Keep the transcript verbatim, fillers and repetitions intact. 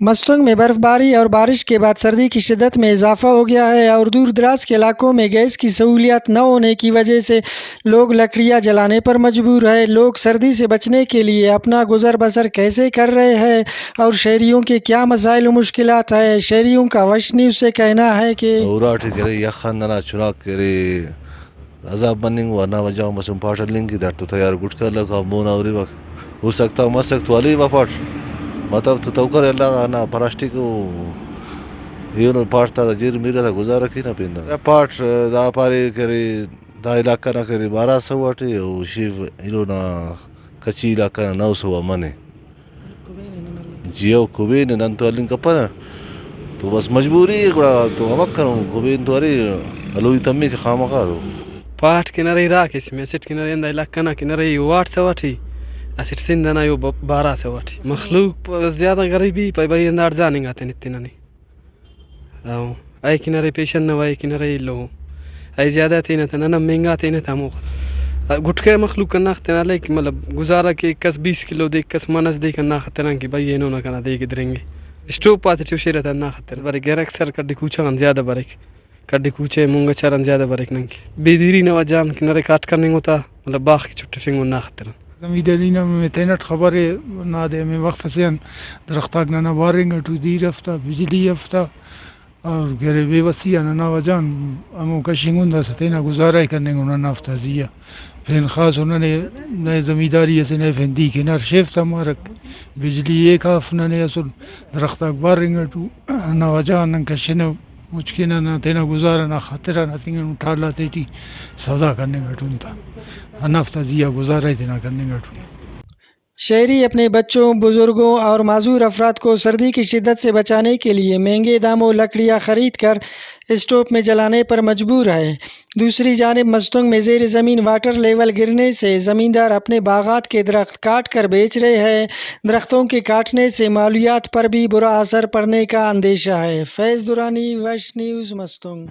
مستونگ میں برف باری اور بارش کے بعد سردی کی شدت میں اضافہ ہو گیا ہے اور دور دراز کے علاقوں میں گیس کی سہولیات نہ ہونے کی وجہ سے لوگ لکڑیاں جلانے پر مجبور ہے۔ لوگ سردی سے بچنے کے لیے اپنا گزر بسر کیسے کر رہے ہیں اور شہریوں کے کیا مسائل و مشکلات ہیں، شہریوں کا وش نیوز سے کہنا ہے کہ اراٹی کرے یخ آن ننا چناک کرے عذاب مننگ و ہندا وجہ غان بس ہم پاٹ ہلنگ کہ داڑتو تیار گٹکا الکا مون آ ہُرِوک۔ ہو سکتا مسک تو ہلیوہ پاٹ۔ مطلب تو تو کرے اللہ غا ہندا پلاسٹک و ایہنو پاٹ تا جیر میرہ تا گزارہ کینہ پین دا۔ پاٹ دا پارے کہ ارے دا علاقہ نا کہ ارے بارہ سو اٹی او شیف ایلو نا کچی علاقہ نا نو سو آ منے۔ جی او کبین نن تو ہلنگ کپنہ تو بس مجبوری ءِ گڑا تو امر کرون کبین تو ارے ہلوئی تمے کہ خامخا تو۔ پاٹ کن ارے اراک اسم اسٹ کن ارے ہندا علاقہ نا کن ارے او آٹھ سو اٹی اسٹ سندھ ئنا او ب-، بارہ سو اٹی مخلوق پ-، زیادہ غریبی پائے بھئی ہندا اٹ جاننگا تین اتننے۔ او، اے کن ارے پیشن نوا، اے کن ارے ایلو۔ اے زیادہ تینہ تہ نن ہم مہنگا تینہ تہ ہموخہ۔ گٹکا مخلوق کناخ تینا لائک مطلب گزارہ کیک، کس بیس کلو دیک، کس منس دیک، ہندا خاطران کہ بھئی اینو نا کنا دے گدرینگے۔ اسٹوپ آتے ٹی ہشیرہ تہ ہندا خاطر بریک، گرک سر کڈی کوچہ غان زیادہ بریک۔ کڈی کوچہ مونگا چاران زیادہ بریک ننکہ۔ بے دیری نوا جان کن ارے کاٹ کننگو تا مطلب باغ کہ چٹفنگو ہندا خاطران۔ زمینداری نا نمے تینٹ خبرے، نادے ہمے وخت اسے آن درختاک ننا بارنگ اٹو، دیر افتا، بجلی افتا، اور گرے بے وسی آ ننا وجہ آن ہمو کشنگن داسہ تینا گزارہ ءِ کننگن ہندافتا زی آ۔ پین خاصو ننے، نئے زمینداری اسے نئے پین دیک ہنار شیف تا مارک، بجلی ایک آف ننے اسل درختاک بارنگ اٹو، ہندا وجہ آن نن کشنہ۔ مچ کہ ننا تینا گزارہ نا خاطران ہتنگنن ٹال آتیٹی سودا کننگ اٹن تا، ہندافتا زی آ گزارہ ءِ تینا کننگ اٹن۔ شہری اپنے بچوں، بزرگوں اور معذور افراد کو سردی کی شدت سے بچانے کے لیے مہنگے داموں لکڑیاں خرید کر اسٹوپ میں جلانے پر مجبور ہے۔ دوسری جانب مستونگ میں زیر زمین واٹر لیول گرنے سے زمیندار اپنے باغات کے درخت کاٹ کر بیچ رہے ہیں۔ درختوں کے کاٹنے سے ماحولیات پر بھی برا اثر پڑنے کا اندیشہ ہے۔ فیض درانی، وش نیوز، مستونگ۔